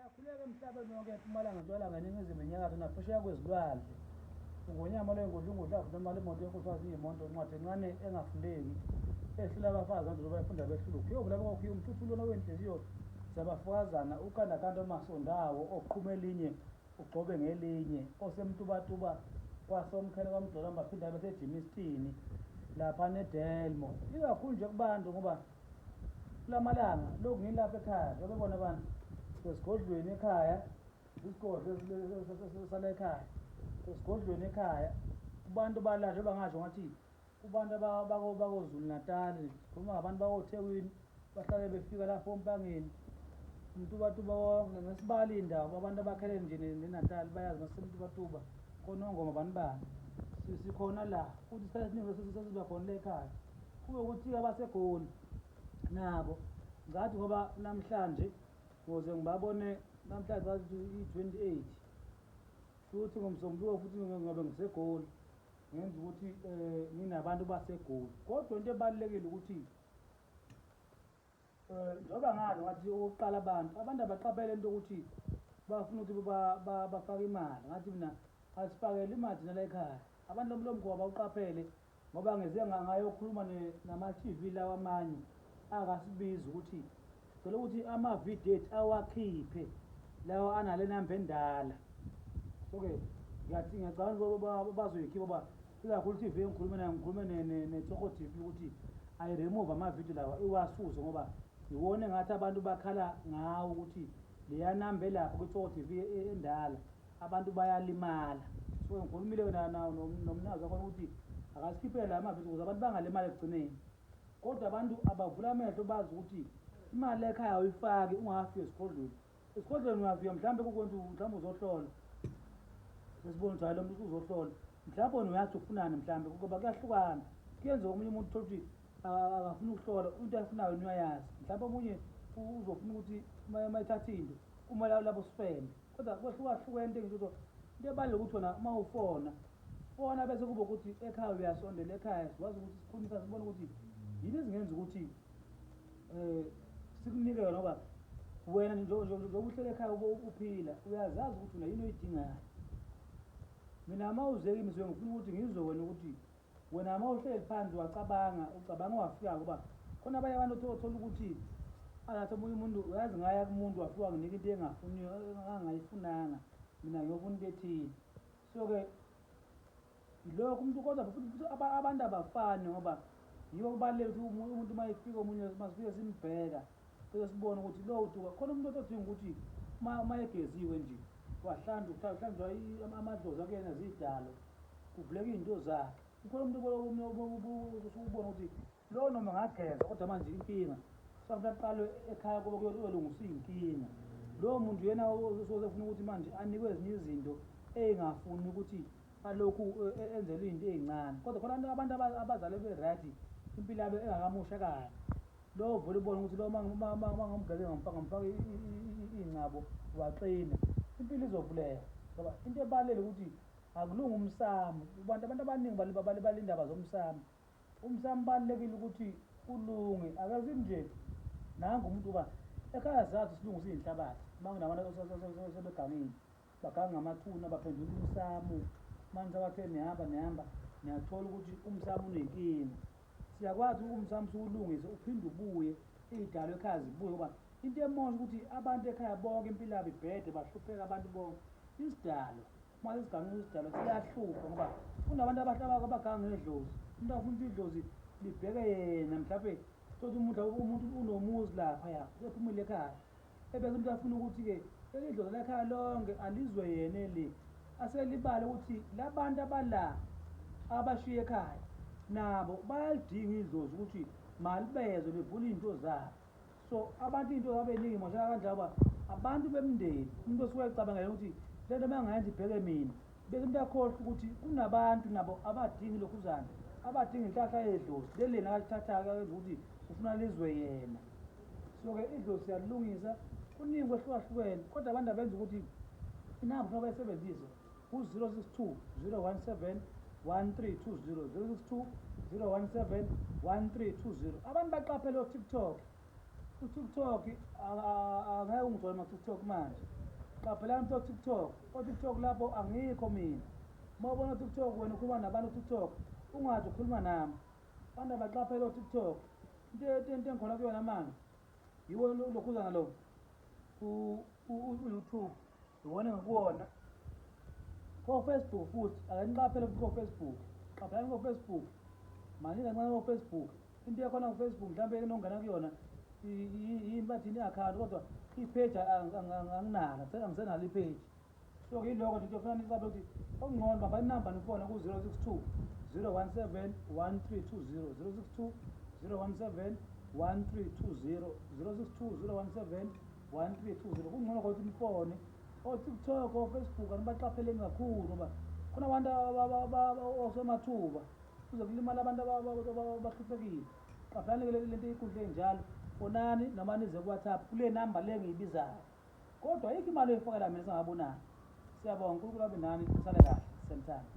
Ngiyakhuleka emhlabeni wonke empumalanga ntshonalanga eningizimu enyakatho naphesheya kwezilwandle. Ungonyama lwengudlungudlu avula imali imoto yonkosikazi iyimoto incwadi encane engafundeki ehlula abafazi nandlela bayifunda behlula ukhiyo vula kokhiyo umthuthu lona wenhliziyo zabafokazana ukandakanda omasondawo oqhuma elinye ugcobe ngelinye osemtubatuba kwasomkhele kwamdolomba phinda besejimistini lapha nedelmo ikakhulu nje kubantu ngoba kulamalanga lokhu ngilapha ekhaya njengoba bebona abantu sesigodlweni ekhaya isigodlo sala ekhaya esigodlweni ekhaya kubantu bala njengoba ngasho ngathi kubantu bakoZulu Natal sikhuluma ngabantu bakoThekwini bahlale befika lapho ompangeni uMtubatuba wonke ngesibali indawo abantu abakhelene nje neNatal bayazi masemtubatuba khona ongoma bani bani sikhona la futhi isikhathi esiningi sesiba khona la ekhaya kube ukuthi abaseGoli nabo ngathi ngoba namhlanje ngoze ngibabone namhlanje bathi i-28 futhi ngomsombuluko futhi ngobe ngisegoli ngenza ukuthi um nginabantu basegoli kodwa into ebalulekile ukuthi um njengoba ngazi ngathi okokuqala abantu abantu abaqaphele into yokuthi bafuna ukuthi bafake imali ngathi mina asifakele imali thina la ekhaya abantu lo mkhuba bawuqaphele ngoba ngize ngayokhuluma nama-tv lawa amanye akasibizi ukuthi sicela ukuthi ama-video ethu awakhiphe lawa anale namba endala so-ke ngiyathi ngiyacabanga ukuthi bazoyikhipha ngoba ikakhulu TV engikhulume nayo ngikhulume neTsoko TV ukuthi ayiremove amavidiyo lawa iwasuse ngoba iwona engathi abantu bakhala ngawo ukuthi leya namba elapho kwiTsoko TV endala abantu bayalimala so ngikhulumile nomnazi wakhona ukuthi akasikhiphele la mavidiyo ukuze abantu bangalimali ekugcineni kodwa abantu abavula amehlo bazi ukuthi imali ekhaya awuyifaki ungafiki esigodlweni esigodlweni uyafika mhlawumbe kukwenza mhlawumbe uzohlola sesibona ukuthi hayi lo muntu uzohlola mhlawumbe wena uyazi ufunani mhlawumbe ngoba kuyahlukana kuyenzeka omunye umuntu uthole ukuthi akafuni ukuhlola into ayifunayo wena uyayazi mhlawumbe omunye uzofuna ukuthi uma ethatha into uma labo sifende kodwa kwehlukahlukene into engisho ukuthi into ebaluleke ukuthi wena uma ufona fona bese kuba ukuthi ekhaya uyasondela ekhaya sikwazi ukuthi sikhulumisa sibone ukuthi yini ezingenza ukuthi um sikunike yona ngoba wena njengoba uhlele ekhaya uphila uyazazi ukuthi wena yini oyidingayo mina uma uze kimi suke ngifuna ukuthi ngizwe wena ukuthi wena uma uhleli phansi wacabanga ucabanga wafika kuba khona abanye abantu othola ukuthi angathi omunye umuntu uyazi ngaya kumuntu wafika nginika into engafuniyo engayifunanga mina ngiyofuna into ethile so-ke yilokho umuntu kodwa futhi abantu abafani ngoba yiko kubaluleke ukuthi umuntu uma efika omunye masifike simbheka bese sibone ukuthi lo uduka khona umuntu odinga ukuthi uma egeziwe nje wahlanjwa kuhlanjwa amadlozi akuyena zidalo kuvuleka iy'nto zakhe ukhona umuntu ubona ukuthi lo noma ngageza kodwa manje inkinga kufanele aqalwe ekhaya kuba kuyolungisa iy'nkinga lowo muntu yena osuke efuna ukuthi manje anikwe ezinye izinto ey'ngafuni ukuthi alokhu enzelwe iy'nto ey'ncane kodwa khona abantu abazalwe be-right impilo yabo engakamoshakali lowo vele ubone ukuthi lo uma ngomgeze ngamfaka ngamfaka iy'ngcabo waqina impilo izovuleka ngoba into ebalulekile ukuthi akulungi umsamo abantu abantu abaningi balibala indaba zomsamo umsamo ubalulekile ukuthi ulunge akazi nje nangu umuntu uba ekhaya zathi silungisa iy'nhlabathi uma kunabantu sebegangile baganga ngamathuna baphendula umsamo manje sabathe nihamba nihamba niyathola ukuthi umsamo unenkinga siyakwazi umsamo siwulungise uphinde ubuye iy'dalo ekhaya zibuye ngoba into emosha ukuthi abantu ekhaya bonke impilo yabo ibhede bahlupheka abantu bonke isidalo uma sesigange isidalo siyahlupha ngoba kunabantu abahlaba abaganga ngedlozi umuntu afuna ukuthi idlozi libheke yena mhlawumbe thothi umuntu umuntu unomuzi lapha ya usephumile ekhaya ebese umuntu afuna ukuthi-ke leli dlozi lekhaya lonke alizwe yena eli aselibale ukuthi labantu abala abashiye ekhaya nabo bayalidinga idlozi ukuthi malibezwe livule iy'nto zabo so abantu into zabo eningi moshaka kanjalo uba abantu bemndeni umuntu osuke ecabangela ukuthi le nto uma ngayenza ibheke mina bese umuntu akhohlwa ukuthi kunabantu nabo abadingi lokhuzana abadinga inhlahla yedlozi leli lena akalithathayo akenza ukuthi ufuna lizwe yena so-ke idlozi siyalilungisa kuningi kwehlukahlukene kodwa abantu abenza ukuthi inamba ufuna bayisebenzise ku-062 017 1320 062 017 1320 abantu baqaphele o-tiktok. UTikTok angeke ungithole ma-TikTok manje. Qaphelani ukuthi o-TikTok, o-TikTok lapho angikho mina. Uma ubona u-TikTok wena ukhuluma nabantu ku-TikTok, ungathi ukhuluma nami. Abantu abaqaphele o-TikTok. Into into engikhona kuyona manje yiwo lokhuzana lo u-YouTube iwona engikuwona. Ko-Facebook futhi ake niqaphele futhi ko-Facebook. Qaphelani ko-Facebook. Manje kancane ko-Facebook. Into yakhona ku-Facebook mhlawumbe enongena kuyona yini bathini i-akhawunti kodwa i-page anginalo, angisenalo i-page. So yiloko nje into efuna nicabe ukuthi okungcono bamba inamba nifone ku-062 017 1320 062 017 1320 062 017 1320. Kungcono ukuthi nifone o-TikTok, o-Facebook anibaqapheleni kakhulu ngoba khona abantu osomathuba kuze kulimala abantu abahluphekile. Qaphelani-ke lento inkundla ey'njalo, fonani noma nize ku-WhatsApp kule namba le engiyibizayo. Kodwa ayikho imali oyifakela mina singabonani. Siyabonga, uNkulunkulu abe nani, nisale kahle, same time.